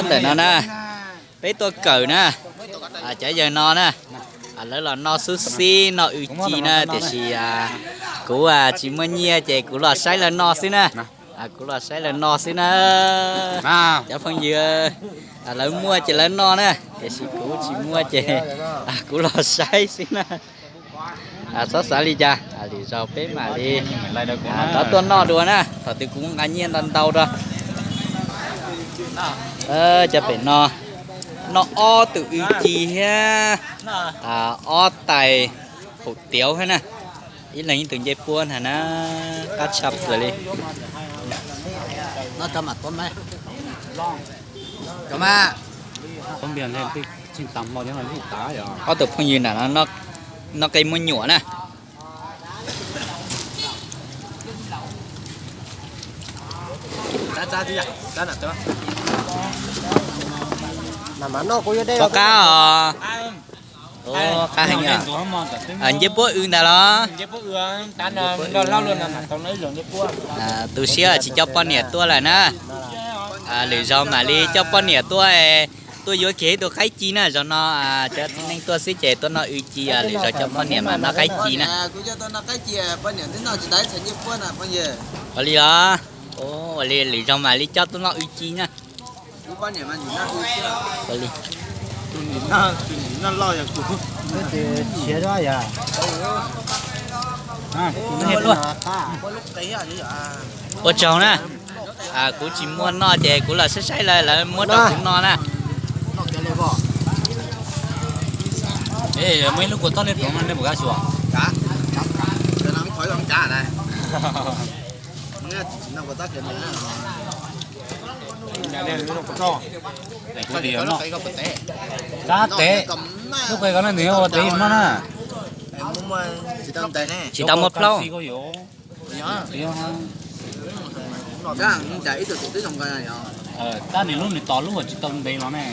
Ntawm no na, peb tuaj kawm na, cov yawg no na, lawv los noj xub xib noj wb ci na, tiam sis kuv tsis muaj nyiaj ces kuv los saib lawv noj xwb na. Kuv los saib lawv noj xwb na. Cov phooj ywg, lawv muaj ces lawv noj na, tiam sis kuv tsis muaj ces kuv los saib xwb na. Txhob xav li cas, lwm zaus peb mam li rov tuaj noj dua na, thaum twg kuv nqa nyiaj ntau ntau rau. Cov pem no, noj ob tug wb ci thiab ob tais hauv tiav thiab na. Ib leeg ib tug ncej puab ntag na, qab tshaj plaws li. Ob tug phooj ywg nram no noj qe muaj nyuam na. Pom qab os. Qab heev. Ncej puab w ntag los? Tu siab tsis coj poj niam tuaj lawm na. Lwm zaus mam li coj poj niam tuaj, tuaj yuav kiag ib tug qaib ci na. Zaum no cov txiv neej tuaj xwb ces tuaj noj w ci, lwm zaus coj poj niam mas noj qaib ci na. Ua li los? Ua li lwm zaus mam li coj tuaj noj w ci na. Ua tsaug na. Kuv tsis muaj noj ces kuv los saib saib lawv, lawv muab rau kuv noj na. Muaj ib lub kua txob liab ploov no nej puas kam xyuas? Kab tev, lub qe ko no nws ua tev no na. Tsis tau muaj plaub. Tab nim lub nws tos lub tsis tau ntev los ne.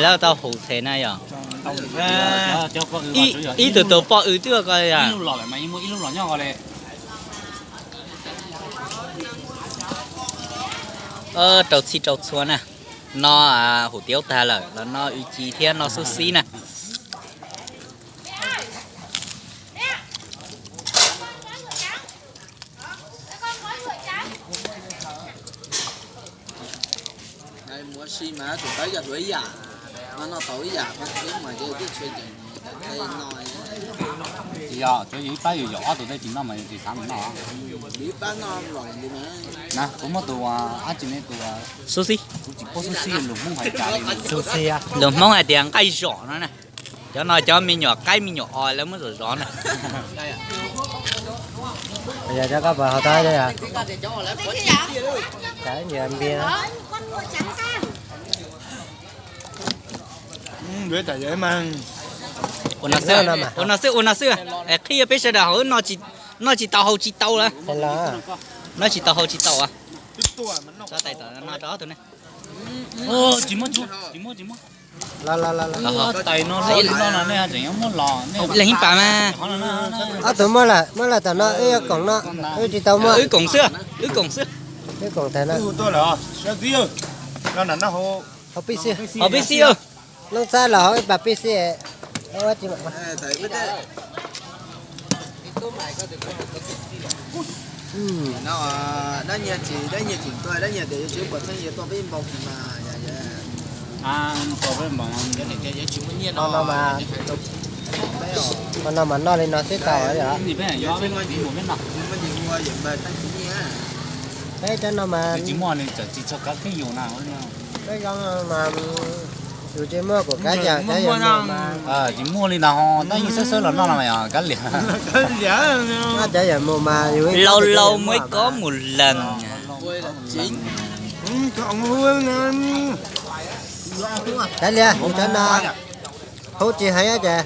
Lawv tau hum them na yom. Ib tug tus poj w twb ko yom. Rau txhij rau txhua na. No hum tiav tag lawm los no w ci thiab no xub xib na. Tsis yog, tsuav yus ib pab yus yaum ob tug tej tsis noj mas yus tsis xav mus noj. Na kuv muab tus ab tsi ne tus xub xib, kuv tsis paub xub xib lus Hmoob hais cas li. Lus Hmoob hais tias nqaij zom no na. Cov no cov me nyuam qaib me nyuam os lawv muab zom zov na. Ua no xwb, ua no xwb, ua no xwb. Qhia peb sawv daws hauv, noj tsis tau haus tsis tau lawm. Noj tsis tau haus tsis tau. Tso tais tom no rau ob tug ne. Tsis muaj, tsis muaj, tsis muaj. Tais no loj li no no nej tseem yuav muab los. Leej ib pas mas. Ob tug muab lawm, muab lawm tom no wb yuav koom no, wb tsis tau muab. Wb koom xwb, wb koom xwb. Wb koom tag no. Haus pib xwb. Loob xab los haus ib pas pib xwb. Qhov no mas noj li no xwb tau yom. Peb cov no mas, peb zoo mas yus tsis muaj kuv kav yam, kav yam mus mas. Tsis muaj li ntawd ho, tab yeej xawb xawb los noj no mas yog kav liam. Cov yam mus mas yus laus laus muaj ib kob mus lees. Kav liam, yus cov no hub tsis heev ces.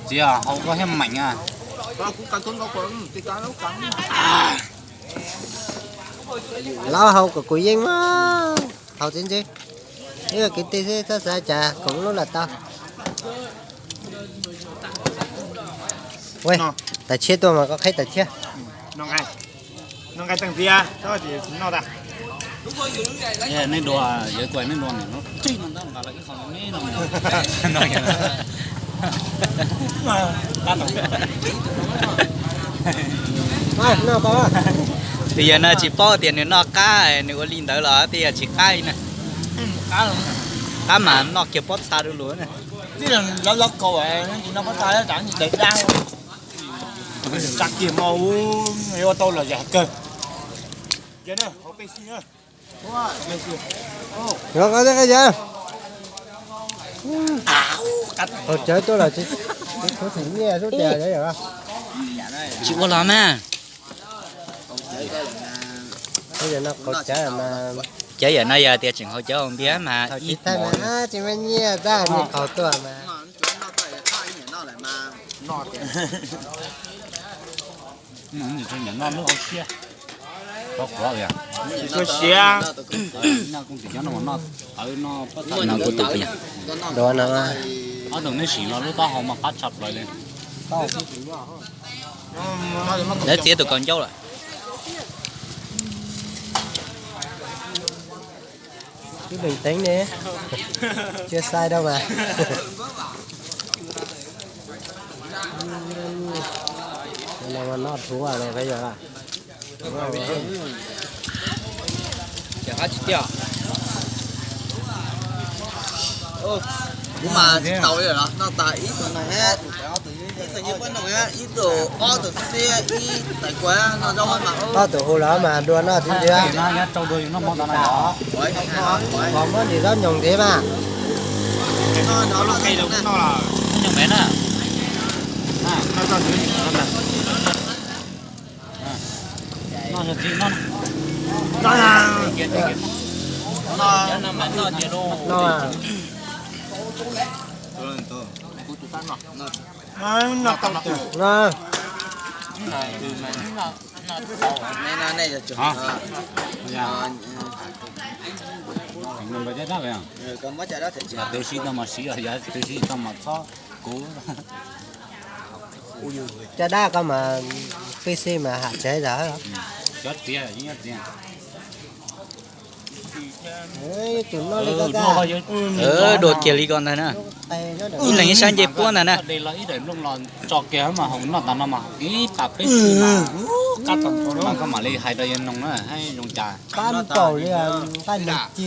Tsis yog haus koj thiaj meem. Lawv haus kom kuv yeej mas haus txiv ntswg. Ib kwv tij xwb txhob xav cas koom lub los tau. Tais tshiab tuaj mas koj qhib tais tshiab. Noj nqaij teej tiag, noj tas. Nej dua, yawg kuj nej dua nws no, tsis no ntab nqa los ib qho no ne no. Twb yog no tsis paub tias nws noj qab, nws ua li ntawd los twb yog tsis qab li na. Qab mas noj kiag pob txha du lug na. Tib lawv lov kaus, tsis noj pob txha, tsa kiag mo ua tau los yam kawg. Qaug cawv tuaj los tsis khuv xim nyiaj xwb tiag. Tsis ua los mas. Qaug cawv mas, cawv yam no yog tias tseem haus cawv haus npias mas ib thaij mas tsis muaj nyiaj tab nyiaj qaug tuaj mas. Tsis tshua siav. Dua no. Ob tug neb sim no lub taub hau mas qab tshaj plaws li. Lawv txiav tus kaus ncauj lawm. Twb lees teeb ne, tsis xav dab mas. Noj thuv los peb yog. Kuv mas tsis tau li lawm, noj tag ib tug no, ib tug nyiaj pab noj, ib tug ob tug xib xib, ib tais kua noj zaub mas. Ob tug hu los mas dua noj tib ntxiv. Nyob rau dua yus noj hmo ntawd no yog. Pom muab ntim zaub nyoos ntxiv mas. Nyoos me na. Yog twb sib tau mas siv, yog twb sib tau mas txhob kuv. Caj dab koj mas pib xij mas ham tsev zog. Cov txiav yeej nyob txiav. Tus no li ko, dua kiag li ko ntag na. Ib leeg ib sab ncej puab ntag na. Tso kiag mas haus noj tas no mas ib pas peb xij mas, koj mam li hais rau yawg noog na, zoo cas. Qab npaum li nqaij noog ci.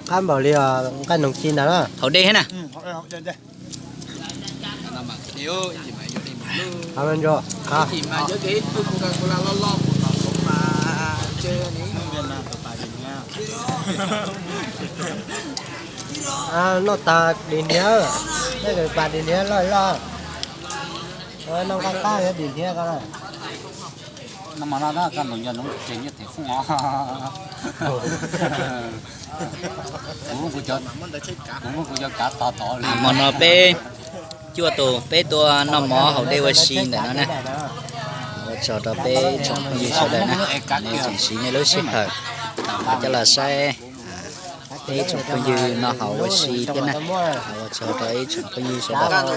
Qab npaum li nqaij noog ci ntag na. Haus dej thiab na. Noj tas dim hniav, nej pas dim hniav loj loj. Noj qab qab dim hniav ko. No mas no koj nus nco nus tseg nyiaj them fooj os. Kuv muab kuv cov kav tog tod li. Hmo no peb cuaj tus peb tuaj noj mov haus dej ua si ntawm no na. Ua tsaug rau peb tsoom phooj ywg sawv daws na, nej tseem siv nej lub sij hawm coj los saib peb tsoom phooj ywg noj haus ua si thiab na. Ua tsaug rau ib tsoom phooj ywg sawv daws.